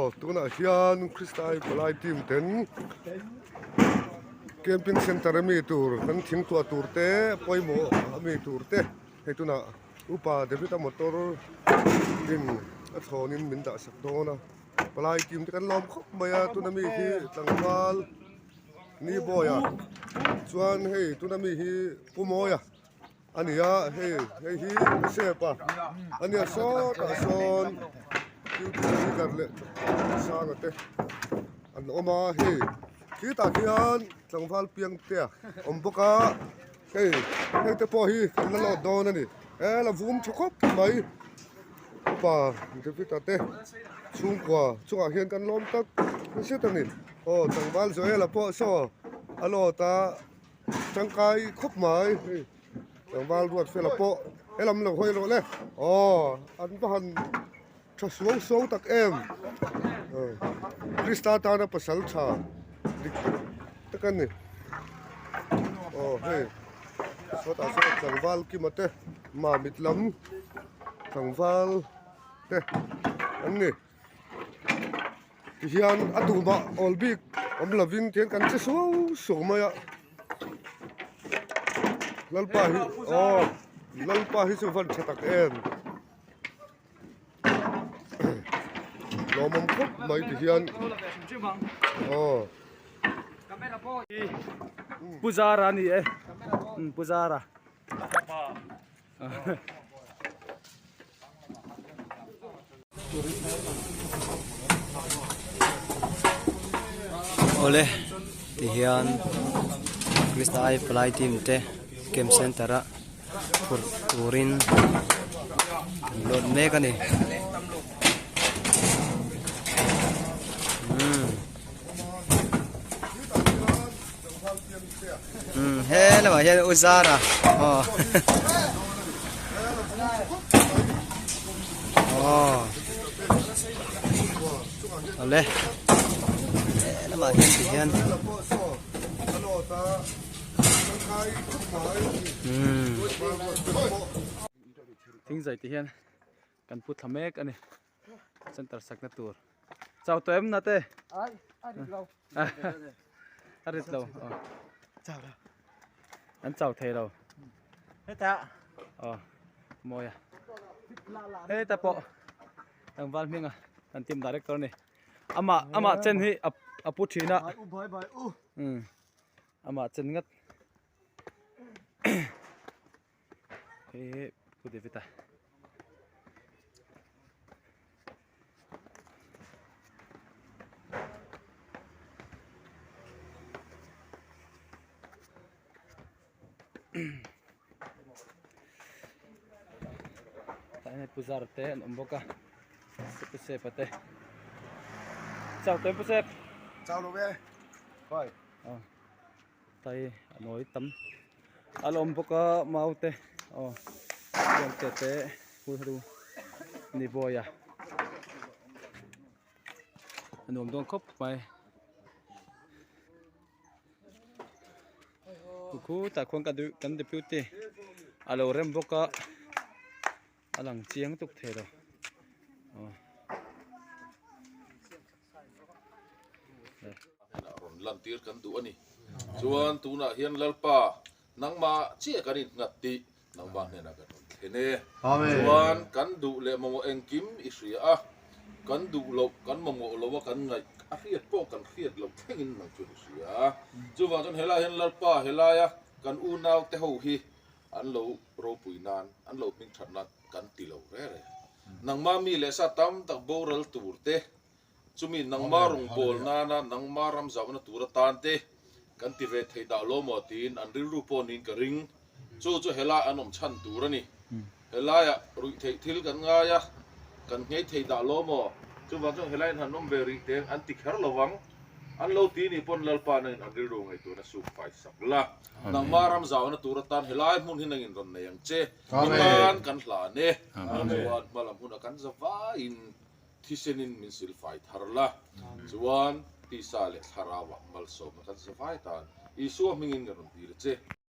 Aw tunah hian Kristai palai team ten camping center a mi tur kan thingtuah tur te pawimawh a mi tur te hei tunah upa David a motor in a thlawnin min dah sak dawn a palai team te kan lawm khawp mai a tuna mi hi tlangval ni bawi a chuan hei tuna mi hi Pu Mawia. A ni a, hei hei hi Sepa a nia sawtah sawn duty leader leh Sanga te an awm a hei khitah khian tlangval piang te a awm bawk a hei heng te pawh hi kan la lawt dawn a ni he la vum tha khawp mai upa David-a te chhungkua chungah hian kan lawm tak zet a ni aw tlangval Joel-a pawh saw a lawt a. Tangkai khawp mai hei tlangval ruat fela pawh helam lo hawi rawh le aw an va han tha suau suau tak em Krista tana pasal tha dik tak a ni aw hei sawtah sawn tlangval kima te mamit lam tlangval te an ni. Tihian a tumah awl bik awm lovin tihian kan che suau suau mai a Lalpa hi aw Lalpa hi chu van tha tak em lawmawm khawp mai tihian aw. Puzara a ni e Puzara. Awle tihian Krista ai palai team te camp center a phurh turin an load mek a ni umm umm he lamah hian u zara aw aw awle he lamah hian ti hian umm thingzai ti hian kan pu thla mek a ni center sakna tur chau tawh em nate ai a rit lo a rit lo chau lo an chau thei lo heta aw mawi a heta pawh tlangval hminga kan team director ni ama ama chen hi a pu thin a u bai bai u um ama chen ngat Hei hi Pu David a. Tah hian Pu Zara te an awm bawk a Pu Sepa te. Chau tawh em Pu Sep? Chau lo ve. Khawi. Tai a nawi tam a la awm bawk a mau te aw chuan te te hu ni bawi a a nuam dawn khawp mai khu tah khuan kan deputy a lo rem bawk a a lang chiang tuk thei lo aw. Hnenah rawn lantir kan duh a ni. Chuan tunah hian Lalpa, nangmah chiah kan innghat tih nangmah hnenah kan rawn thlen e. Chuan kan duh leh mamawh engkim i hria a, kan duh loh, kan mamawh loh a kan ngaih a hriat pawh kan hriat loh thlengin nang chuan i hria a. Chuvang chuan helaiah hian Lalpa, helaia kan unaute ho hi an lo ropui nan, an lo hmingthat nan kan ti lo reng reng. Nangmah mi leh sa tam tak boral tur te, Chumi nangma rawngbâwl nâna nangma ram zauhna tûr atân te kan ti ve thei dah lo maw tiin an rilru pawh niin ka ring. Chu chu helai an awm chhan tûr a ni. Helaiah ruih theih thil kan ngai a, kan nghei thei dah lo maw? Chuvang chuan helaiin han awm ve rih teng an ti kher lo vang. An lo ti nih pawn Lalpa nangin an rilru ngaihtuahna suk fai sak la. Nangma ram zauhna tûr atân helai hmun hi nangin rawn nei ang che. I tân kan hlân e. Chuan hmalam hunah kan za vaiin. Thisenin min silfai thar la, chuan tisa leh thlarauah malsawmna kan zavai tan Isua hmingin ka rawn dil a che.